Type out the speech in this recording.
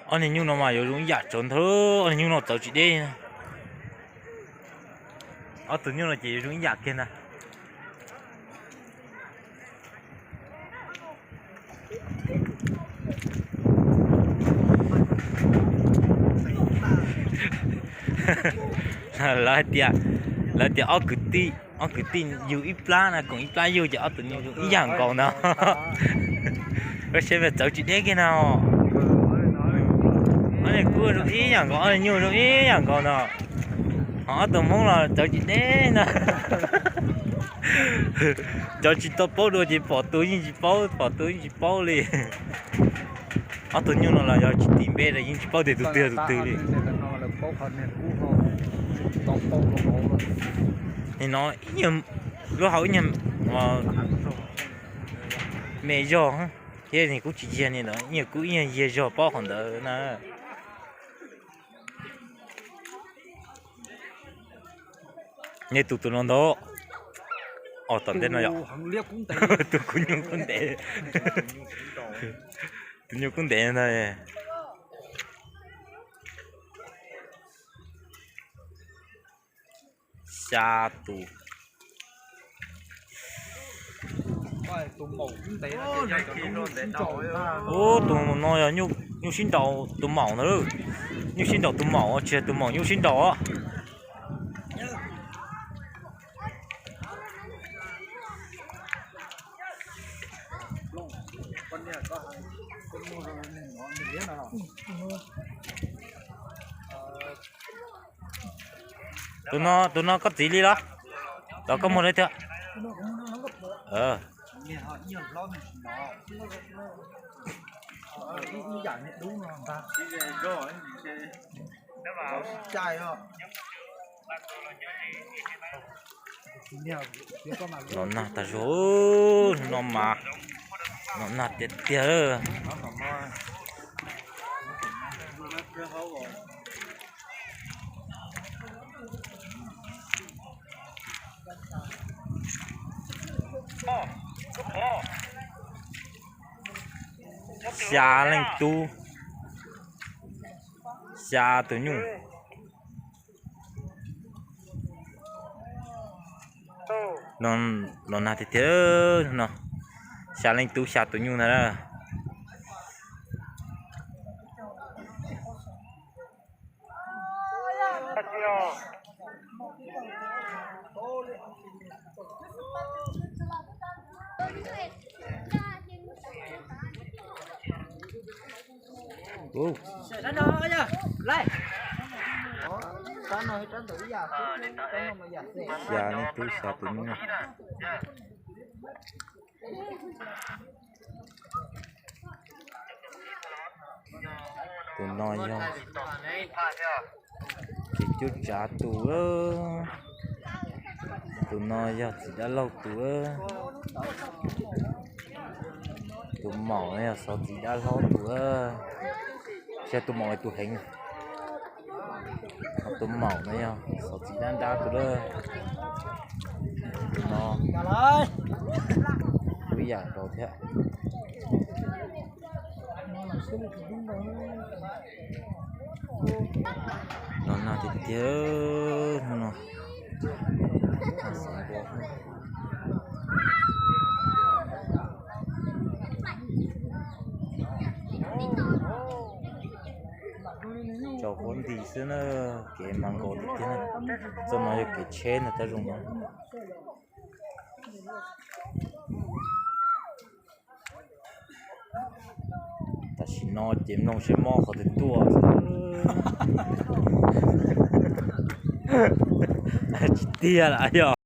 Ob niag nyuj no mas yuav zoo ib yam tsaus ntag, ob niag nyuj no txawv tsis deb. Ob tug nyuj no ces yuav zoo ib yam kiag ntag. Lawv hais tias, lawv tias ob kwv tij, ob kwv tij yug ib plab na, koom ib plab yug ces ob tug nyuj zoo ib yam nkaus ntag. Koj saib mas txawv tsis deb kiag na. Ob niag kub zoo ib yam nkaus, ob niag nyuj zoo ib yam nkaus ntag. Ho ob tug hmoob los txawv tsis deb na. Cov tsis tau paub dua ces pom tus yeej tsis paub, pom tus yeej tsis paub li. Ob tug nyuj no los yog tsis tim npe los yeej tsis paub tias tus twg yog tus twg li. Nim no ib nyuag lub hau ib nyuag me zog thiab, kuj tsis yiag li ntawd, ib nyuag kub ib nyuag yiag zog paub qhov ntawd na. Nej tus tus no ntag. Os, tom ntej no yog tus kub nyuj kub ntev, tus nyuj kub ntev ntag. Xya tus. Ub, tus no yog nyuj sib nraus tus maum ntag. Nyuj sib nraus tus maum, tsis yog tus maum nyuj sib nraus. Tus no, tus no koj txiv li los? Los koj muag li tiag. Los nag tag zog no mas, los nag tiag tiag. Xya leej tub, xya tus nyuj. Los nag tiag tiag no, xya leej tub xya tus nyuj ntag. Xya leej tub xya tus nyuj. Tus no yog txiv cuab tsav tus, tus no yog txiv dab laug tus, tus maum no yog xov txiv dab hlob tus, tsis yog tus maum tus heev. Tus maum no yog xov txiv dab nrab tus lawm. Tus no ib yam nkaus thiab. Los nag tiag tiag no. Tsaus huab nti xwb na, kev mas nkaus tiag tiag. Txoj no yog kev tsheb ntag tab zoo no. Tam sim no ces mloog seb mob qhov twg tuaj. Tsis tiag lawm yog.